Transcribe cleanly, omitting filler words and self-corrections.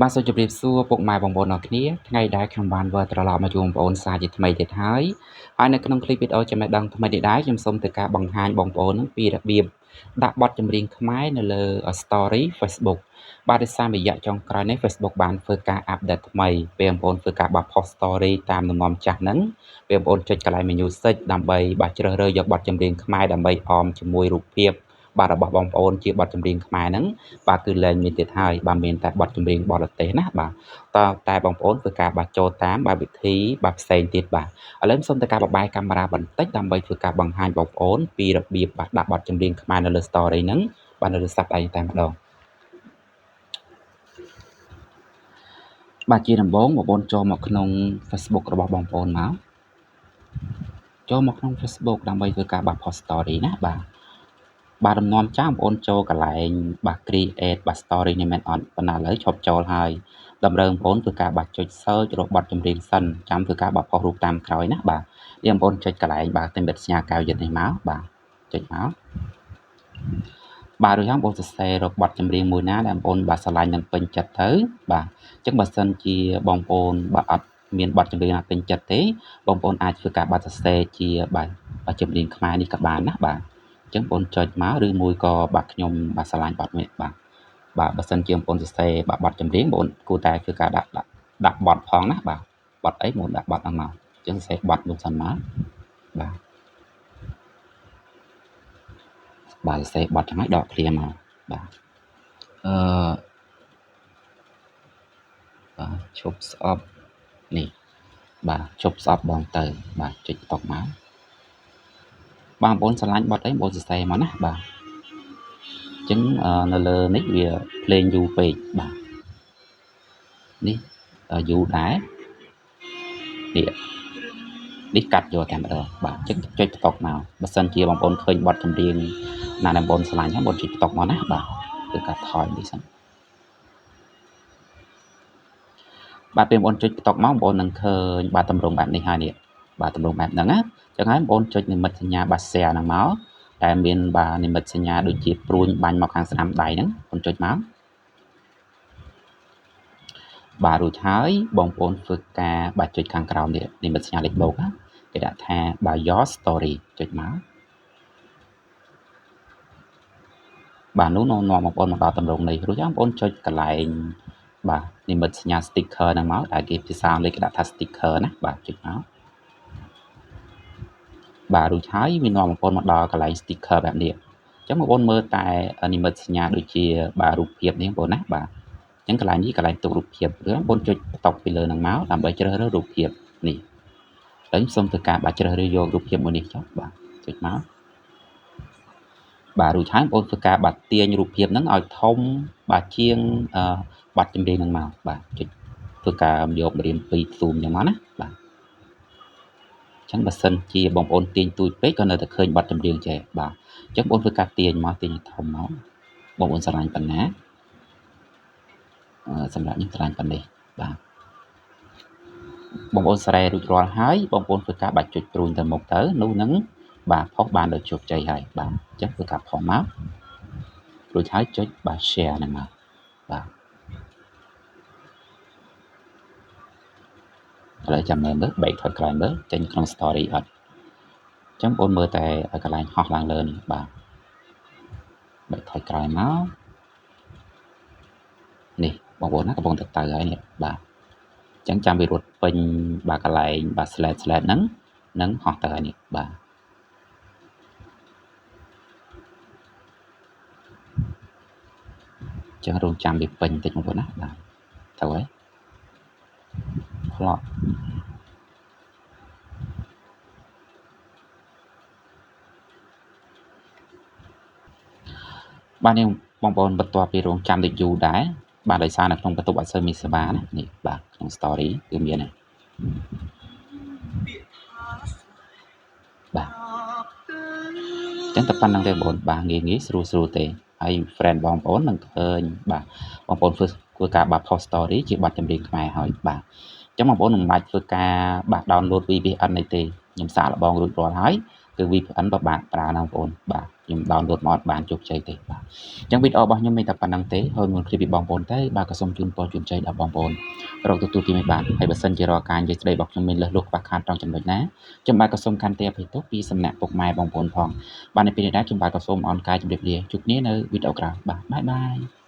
បាទសូមជម្រាបសួរពុកម៉ែបងប្អូនអរគ្នាថ្ងៃដែរខ្ញុំបានវិលត្រឡប់មកជួបបងប្អូនសាជាថ្មីទៀតហើយហើយនៅក្នុងคลิปវីដេអូចំណេះដឹងថ្មីនេះដែរខ្ញុំសូមធ្វើការបង្ហាញបងប្អូននឹងពីរបៀបដាក់បទចម្រៀងខ្មែរនៅលើ Story Facebook បាទដោយសាររយៈចុងក្រោយនេះ Facebook បានធ្វើការ update ថ្មីពេលបងប្អូនធ្វើការបោះ post story តាមលំនាំចាស់ហ្នឹងពេលបងប្អូនចុចកន្លែង menu search ដើម្បីបាទជ្រើសរើសយកបទចម្រៀងខ្មែរដើម្បីអមជាមួយរូបភាពបាទរបស់បងប្អូនជាបទចម្រៀងខ្មែរហ្នឹងបាទគឺលែងមានទៀតហើយបាទមានតែបទចម្រៀងបរទេសណាបាទតើតែបងប្អូនធ្វើការបាទចូលតាមបាទវិធីបាទផ្សេងទៀតបាទឥឡូវសូមធ្វើការបបែកកាមេរ៉ាបន្តិចដើម្បីធ្វើការបង្ហាញបងប្អូនពីរបៀបបាទដាក់បទចម្រៀងខ្មែរនៅលើ story ហ្នឹងបាទនៅលើសាប់ដៃតែម្ដងបាទជាដំបូងបងប្អូនចូលមកក្នុង Facebook របស់បងប្អូនមកចូលមកក្នុង Facebook ដើម្បីធ្វើការបាទ post story ណាបាទបាទដំណំចាស់បងប្អូនចូលកន្លែងបាទ create បាទ story នេះមែនអត់ប៉ុន្តែឥឡូវឈប់ចូលហើយតម្រូវបងប្អូនធ្វើការបាទចុច search រកបទចម្រៀងសិនចាំធ្វើការបាទផុសរូបតាមក្រោយណាបាទនេះបងប្អូនចុចកន្លែងបាទនិមិត្តសញ្ញាកៅយិតនេះមកបាទចុចមកបាទរួចហើយបងប្អូនសរសេររកបទចម្រៀងមួយណាដែលបងប្អូនបាទស្រឡាញ់និងពេញចិត្តទៅបាទអញ្ចឹងបើសិនជាបងប្អូនបាទអត់មានបទចម្រៀងណាពេញចិត្តទេបងប្អូនអាចធ្វើការបាទសរសេរជាបាទចម្រៀងខ្មែរនេះក៏បានណាបាទអញ្ចឹងបងចុចមកឬមួយក៏បាទខ្ញុំបាទស្រឡាញ់បទនេះបាទបាទបើសិនជាបងប្អូនសរសេរបាទបទចម្រៀងបងប្អូនគួរតែធ្វើការដាក់ដាក់បទផងណាបាទបទអីបងដាក់បទហ្នឹងមកអញ្ចឹងសរសេរបទនោះសិនមកបាទបាទសរសេរបទចឹងហើយដកឃ្លាមកបាទអឺបាទឈប់ស្អប់នេះបាទឈប់ស្អប់បងទៅបាទចុចបន្តុកមកបងប្អូនស្រឡាញ់បទអីបងប្អូនសរសេរមកណាបាទអញ្ចឹងនៅលើនេះវាភ្លេងយូរពេកបាទនេះយូរដែរនេះនេះកាត់យកតែម្ដងបាទអញ្ចឹងចុចបន្តុកមកបើសិនជាបងប្អូនឃើញបទចម្រៀងណាដែលបងប្អូនស្រឡាញ់ហ្នឹងបងប្អូនចុចបន្តុកមកណាបាទគឺកាត់ថយនេះសិនបាទពេលបងប្អូនចុចបន្តុកមកបងប្អូននឹងឃើញបាទតម្រងបែបនេះហើយនេះបាទតម្រងបែបហ្នឹងណាចឹងហើយបងប្អូនចុចនិមិត្តសញ្ញាបាទ share ហ្នឹងមកតែមានបាទនិមិត្តសញ្ញាដូចជាព្រួញបាញ់មកខាងស្ដាំដៃហ្នឹងបងចុចមកបាទរួចហើយបងប្អូនធ្វើការបាទចុចខាងក្រោមនេះនិមិត្តសញ្ញាលេខបូកណាគេដាក់ថាបាទ your story ចុចមកបាទនោះនាំបងប្អូនមកដល់តម្រងនេះរួចហើយបងប្អូនចុចកន្លែងបាទនិមិត្តសញ្ញា sticker ហ្នឹងមកដែលគេភាសាអង់គ្លេសគេដាក់ថា sticker ណាបាទចុចមកបាទរួចហើយវានាំបងប្អូនមកដល់កន្លែង sticker បែបនេះអញ្ចឹងបងប្អូនមើលតែនិមិត្តសញ្ញាដូចជាបាទរូបភាពនេះបងប្អូនណាបាទអញ្ចឹងកន្លែងនេះកន្លែងទុករូបភាពឬបងប្អូនចុចបន្តុកពីលើហ្នឹងមកដើម្បីជ្រើសរើសរូបភាពនេះឥឡូវសូមធ្វើការបាទជ្រើសរើសយករូបភាពមួយនេះចុះបាទចុចមកបាទរួចហើយបងប្អូនធ្វើការបាទទាញរូបភាពហ្នឹងឲ្យធំបាទជាងបទចម្រៀងហ្នឹងមកបាទចុចធ្វើការយកម្រាម2 zoom ចឹងមកណាបាទអញ្ចឹងបើសិនជាបងប្អូនទាញទូចពេកក៏នៅតែឃើញបទចម្រៀងចេះបាទអញ្ចឹងបងប្អូនធ្វើការទាញមកទាញឲ្យធំមកបងប្អូនស្រឡាញ់ប៉ុណ្ណាសម្រាប់ខ្ញុំស្រឡាញ់ប៉ុណ្នេះបាទបងប្អូនស្រែរួចរាល់ហើយបងប្អូនធ្វើការបាច់ចុចព្រួញទៅមុខទៅនោះនឹងបាទផុសបានដោយជោគជ័យហើយបាទអញ្ចឹងធ្វើការផុសមករួចហើយចុចបាទ share ហ្នឹងមកបាទឥឡូវចាំមើលមើលបែកថយក្រោយមើលចេញក្នុង story អត់អញ្ចឹងបងមើលតែកន្លែងហោះឡើងលើនេះបាទបែកថយក្រោយមកនេះបងប្អូនណាកំពុងតែទៅហើយនេះបាទអញ្ចឹងចាំវារត់ពេញបាទកន្លែងបាទ slash slash ហ្នឹងនឹងហោះទៅហើយនេះបាទអញ្ចឹងរងចាំវាពេញបន្តិចបងប្អូនណាបាទទៅហើយផ្លត់បាទនេះបងប្អូនបន្ទាប់ពីរងចាំដូចយូរដែរបាទដោយសារនៅក្នុងបន្ទប់អត់សូវមានសេវាណានេះបាទក្នុង story គឺមានហើយបាទអញ្ចឹងតែប៉ុណ្្នឹងទេបងប្អូនបាទងាយងាយស្រួលស្រួលទេហើយ friend បងប្អូននឹងឃើញបាទបងប្អូនធ្វើការបាទ post story ជាបទចម្រៀងខ្មែរហើយបាទអញ្ចឹងបងប្អូនមិនបាច់ធ្វើការបាទ download VPN អីទេខ្ញុំសាកល្បងរួចរាល់ហើយ គឺ VPN ពិបាកប្រើណាបងប្អូនបាទខ្ញុំ download មកអត់បានជោគជ័យទេបាទអញ្ចឹងវីដេអូរបស់ខ្ញុំមានតែប៉ុណ្្នឹងទេហើយមុនឃ្លីបពីបងប្អូនទៅបាទក៏សូមជូនពរជូនជ័យដល់បងប្អូនរកទទួលទីមិនបានហើយបើសិនជារាល់ការនិយាយស្ដីរបស់ខ្ញុំមានលើសលួសខ្វះខាតត្រង់ចំណុចណាខ្ញុំបាទក៏សូមខន្តីអភ័យទោសពីសំណាក់ពុកម៉ែបងប្អូនផងបាទនៅពេលនេះដែរខ្ញុំបាទក៏សូមអរកាយជម្រាបលាជួបគ្នានៅវីដេអូក្រោយបាទ bye bye។